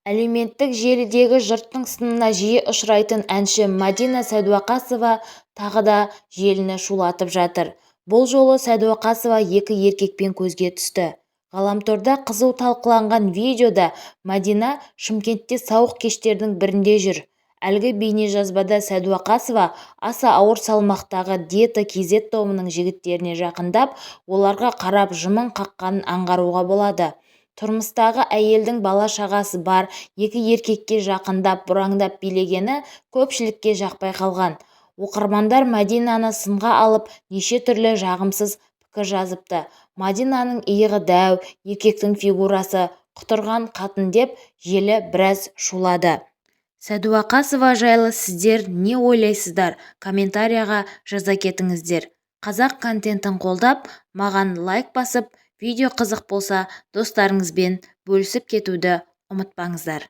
Әлеуметтік желідегі жұрттың сынына жиі ұшырайтын әнші Мадина Сәдуақасова тағы да желіні шулатып жатыр. Бұл жолы Сәдуақасова екі еркекпен көзге түсті. Ғаламторда қызу талқыланған видеода Мадина Шымкентте сауық кештердің бірінде жүр. Әлгі бейнежазбада Сәдуақасова аса ауыр салмақтағы Диета кз тобының жігіттеріне жақындап, оларға қарап жымың қаққанын аңғаруға болады. Тұрмыстағы әйелдің бала-шағасы бар екі еркекке жақындап бұраңдап билегені көпшілікке жақпай қалған. Оқырмандар Мадинаны сынға алып, неше түрлі жағымсыз пікір жазыпты. Мадинаның иығы дәу, еркектің фигурасы, құтырған қатын деп желі біраз шулады. Сәдуақасова жайлы сіздер не ойлайсыздар комментарияға жаза кетіңіздер. Қазақ контентін қолдап, маған лайк басып, видео қызық болса достарыңызбен бөлісіп кетуді ұмытпаңыздар.